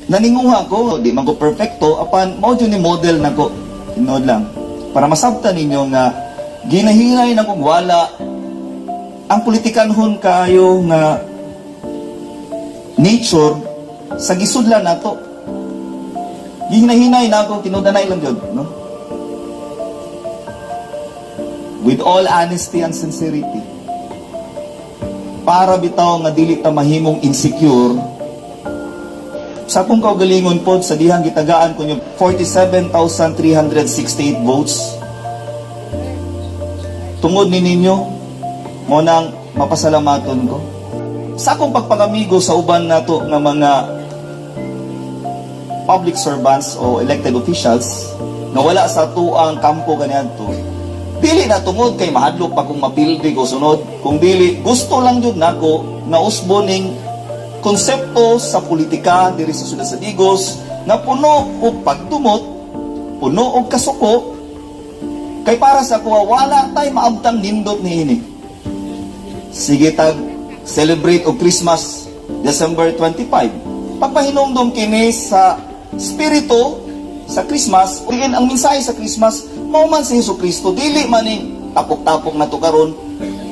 Naninguha ko, di man ko perfecto, apan mao jud ni model nako. Tinuod lang. Para masabtan ninyo nga ginahinay na kong wala ang politikanhon kayo nga nature sa gisudlan nato. Gihinahinay na ako, tinudanay lang jud, no? With all honesty and sincerity. Para bitaw nga dili ta mahimong insecure sa akong kaugalingon pod sa dihang gitagaan ko nyo 47,368 votes tungod ni ninyo mo nang mapasalamaton ko sa akong pagpangamigo sa uban nato nga mga public servants o elected officials nga wala sa tuang kampo kaniadto. Dili na tungod kay mahadlok pa kung mapildi ko sunod, kung dili gusto lang jud nako nga usbon ning konsepto sa politika diri sa syudad sa Digos nga puno og pagdumot, puno og kasuko, kay para sa kuha wala tay maabtang nindot niini. Sige tag celebrate og Christmas December 25. Pagpahinumdom kini sa spirito sa Christmas, diin ang mensahe sa Christmas mao man si Hesus Kristo, dili man ning tapok-tapok na to karon.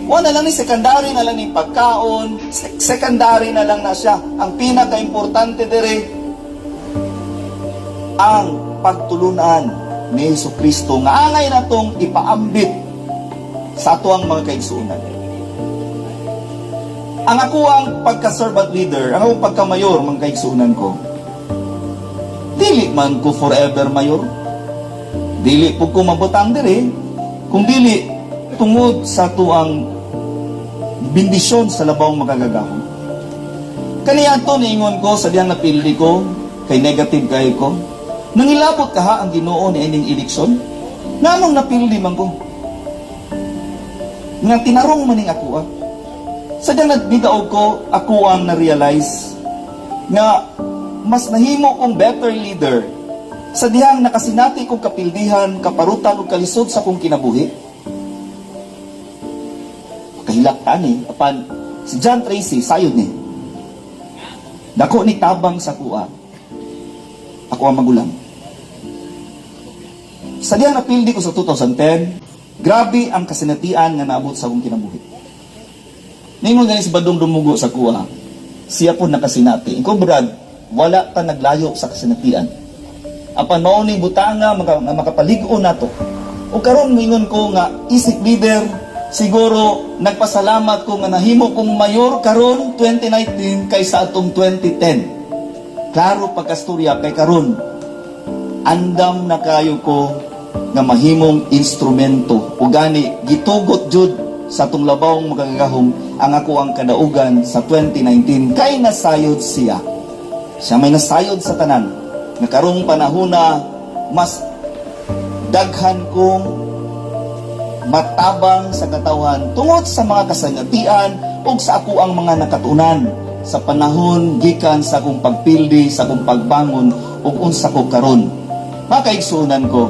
Wala lang ni secondary na lang ni pagkaon, secondary na lang na siya. Ang pinaka-importante dire ang pagtulunan ni Hesus Kristo nga angay natong ipaambit sa atuang mga kaigsuonan. Ang ako ang pagka-servant leader, ang akong pagka-mayor, mga kaigsuonan ko, dili man ko forever mayor. Dili po ko mabutang dire, kung dili tungod sa tuang bendisyon sa labawng makagagahom. Kaniadto niingon ko sa diyang napildi ko, kay negative kayo ko. Nangilabot kaha ang Ginoo ni ining eleksyon? Nganong napildi man ko? Nga tinarong maning ako ah. Sa diyang nagbidaog ko, ako ang na-realize nga mas nahimo kong better leader sa dihang nakasinati kong kapildihan, kaparutan ug kalisod sa kong kinabuhi. Kahilak ta ni, apan si John Tracy, sayod ni. Dako ni tabang sa kuha. Ako ang magulang. Sa dihang napildi ko sa 2010, grabe ang kasinatian nga naabot sa akong kinabuhi. Ningon gani si Badong dumugo sa kuha, siya po nakasinati. Ikaw, Brad, wala ta naglayo sa kasinatian. Apan mao ni butanga nga makapalig-on nato. O karon moingon ko nga isip leader, siguro nagpasalamat ko nga nahimo kong mayor karon 2019 kaysa atong 2010. Klaro pagkastorya kay karon andam na kayo ko nga mahimong instrumento o gani gitugot jud sa atong labawng makagagahom ang ako ang kadaugan sa 2019 kay nasayod siya. Siya may nasayod sa tanan nga karong panahona mas daghan kong matabang sa katawhan tungod sa mga kasanatian ug sa ako ang mga nakatunan sa panahon gikan sa akong pagpildi, sa akong pagbangon ug unsa ko karon. Mga kaigsuonan ko,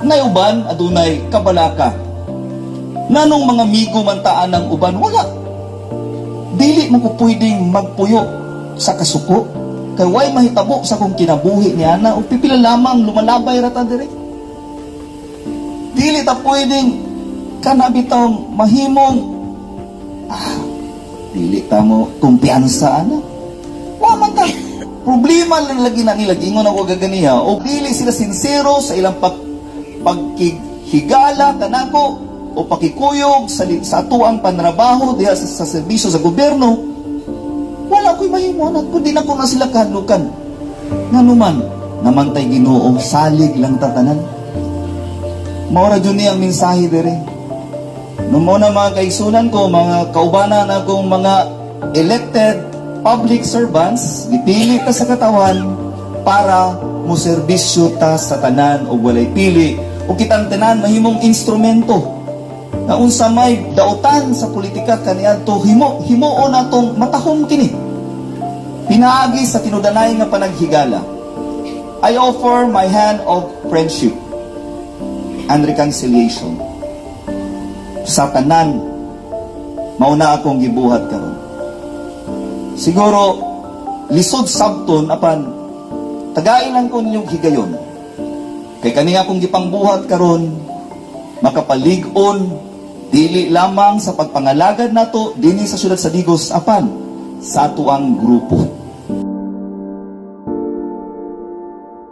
nay uban adunay kabalaka. Nganong mga migo man taan ng uban, wala. Dili mo ko pwedeng magpuyo sa kasuko. Kay way mahitabo sa akong kinabuhi niya na ug pipila lamang lumalabay ra ta diri. Dili ta pwedeng kana bitaw mahimong dili ta mo kumpiyansa ana. Wa man ta problema lang lagi na nila, ingon ako gaganiha o dili sila sinsero sa ilang pagkihigala kanako o pakikuyog sa atuang panrabaho diha sa serbisyo sa gobyerno. Wala ko'y mahimo anak kundi na ko na sila kahadlukan. Nganuman namantay Ginoo, salig lang tatanan. Mao ra jud ni ang mensahe dere no mo na, mga kaigsunan ko, mga kaubanan akong mga elected public servants, gipili ta sa katawan para mo serbisyo ta sa tanan og walay pili ug kitang tanan mahimong instrumento nga unsa may dautan sa politika kaniadto himuon natong matahom kini pinaagi sa tinudanay nga panaghigala. I offer my hand of friendship and reconciliation sa tanan. Mao na akong gibuhat karon. Siguro lisod sabton, apan tagain lang ko ninyong higayon. Kay kani akong gipangbuhat karon makapalig-on dili lamang sa pagpangalagad nato dinhi sa siyudad sa Digos, apan sa atoang grupo.